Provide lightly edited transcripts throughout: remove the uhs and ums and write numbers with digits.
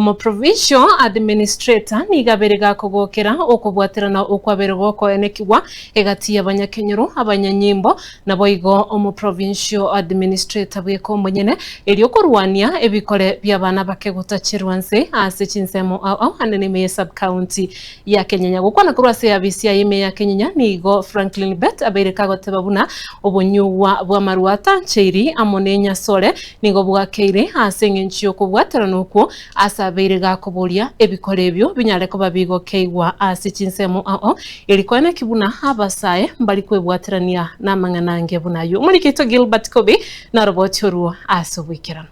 Omoprovincial Administrator nigo abeire gakogokera okobwaterana okwabeire gokoenekigwa egati y'abanyakenyoro, abanyanyimbo, naboigo Omoprovincial Administrator bweka omonyene, erio korwania ebikore bi'abana bake gotacherwa nse ase chinsemo ao ao anene ime ye sub-county ya Kenyenya. Gokwana korwa ase eabisi yaye ime ya Kenyenya nigo Franklin Bett abeire kagoteba buna obonyugwa bw'amarwa atancheiri amo nenyasore nigo bwakeire ase eng'encho y'okobwaterana okwo ase abeire gakoboria ebikore ebio binyare koba bigokeigwa ase chinsemo ao eri koeneki buna abasae mbari kwebwaterania namang'ana ange buna ayio. Omoriki oito Gilbert Kobi naroboti orwo ase oboikeranu.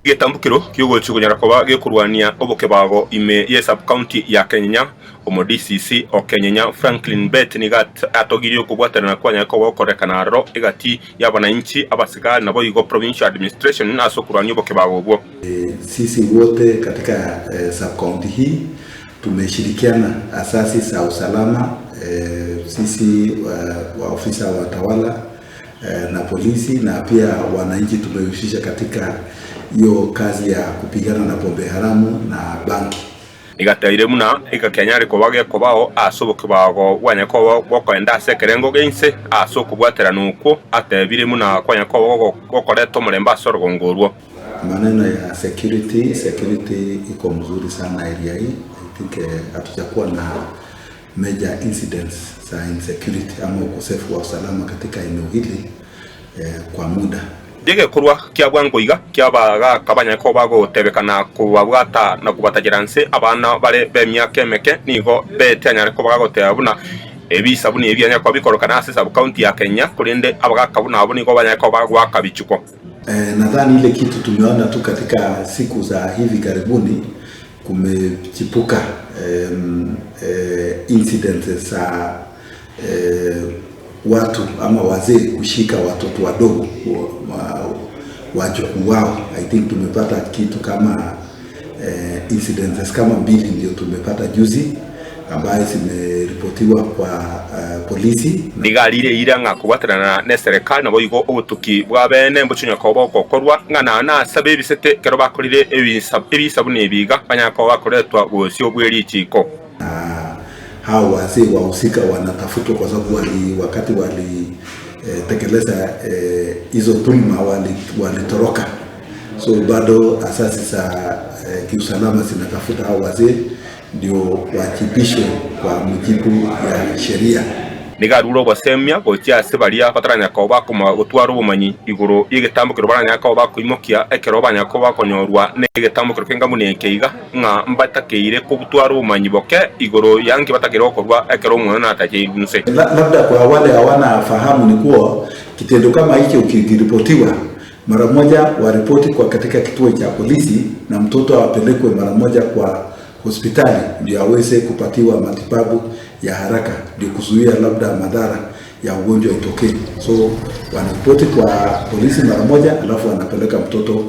Egetambukero ki'ogochia konyara koba gekorwania obokebago ime ye sub-county ya Kenyenya, Omo DCC o Kenyenya Franklin Bett nigo atogirie okobwaterana kwanyare koba gokorekana aroro egati y'abanainchi, abasigari naboigo Provincial Administration ase okorwania obokebago obwo. Sisi wote katika sub-county hii tumeshirikiana asasi za usalama, sisi waofisa watawala na polisi na pia wananchi tumehusisha katika hiyo kazi ya kupigana na pombe haramu na bangi. Nigateire buna egekianyare koba gekobao ase obokebago bwanyare koba gokoenda ase ekerengo geinse, ase okobwaterana okwo atebire buna kwanyare koba gokoreta omorembe ase orogongo orwo. Maneno ya security, security iko mzuri sana area hii, I think hatujakuwa na major incidents za insecurity ama ukosefu wa usalama katika eneo hili kwa muda. Egekorwa kia bwango iga ki'abagaaka banyare koba bagotebekana kobabwata na kobatachera nse abana bare b'emiaka emeke nigo bete anyare koba gagoteba buna ebisa buna ebi bianyare koba bikorokana ase sub-county ya Kenya korende abagaaka buna abwo nigo banyare koba bagoaka bichuko. Nadhani ile kitu tumeona tu katika siku za hivi karibuni kumechipuka incidents za watu ama wazee kushika watoto wadogo wajukuu wao. I think tumepata kitu kama incidences kama mbili ndio tumepata juzi ambayo zimeripotiwa kwa polisi. Nigo arire eira ng'a kobwaterana neserekari naboigo obotuki bwa beene mbochinyare koba bogokorwa, ng'a naende nase abebisete ekero bakorire ebisa buna ebi iga, banyare koba bakoretwa bosio bwe richiiko. Na hao wazee wahusika wanatafutwa kwa sababu wali wakati walitekeleza hizo dhulma walitoroka, so bado asasi za kiusalama zinatafuta hao wazee ndio wajibishwe kwa mujibu ya sheria. Nigo arure ogosemia gochia ase baria bataranyara koba bakoma gotwara obomanyi igoro y'egetambokero baranyare koba bakoimokia ekero banyara koba bakonyorwa negetambokero kenga buna eke iga, ng'a mbatakeire kobutwara obomanyi boke igoro ya nki batakeire gokorwa ekero omwana atacheirwe inse. Labda kwa wale hawana fahamu ni kuwa kitendo kama hicho kikiripotiwa mara moja waripoti kwa katika kituo cha polisi na mtoto apelekwe mara moja kwa hospitali ndio aweze kupatiwa matibabu ya haraka ndio kuzuia labda madhara ya ugonjwa itokee. So wanaripoti kwa polisi mara moja, alafu wanapeleka mtoto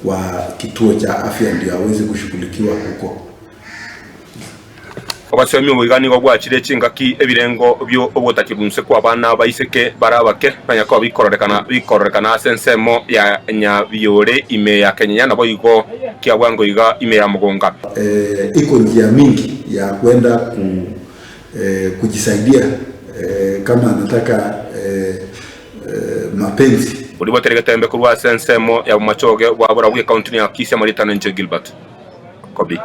kwa kituo cha afya ndio aweze kushughulikiwa huko. Ogosemia oboiga nigo bwachire chingaki ebirengo bi'ogotacherwa inse kw'abana abaiseke bare abake banyare koba bikororekana bikororekana ase ensemo ya Nyabiore ime ya Kenyenya naboigo kia bwango iga ime ya Mugunga. Iko njia mingi ya kwenda ku, kujisaidia kama anataka mapenzi. Oribotere getembe korwa ase ensemo ya bomachoge bwa Borabu ekaunti ya Kisii amarieta nenche Gilbert Kobi.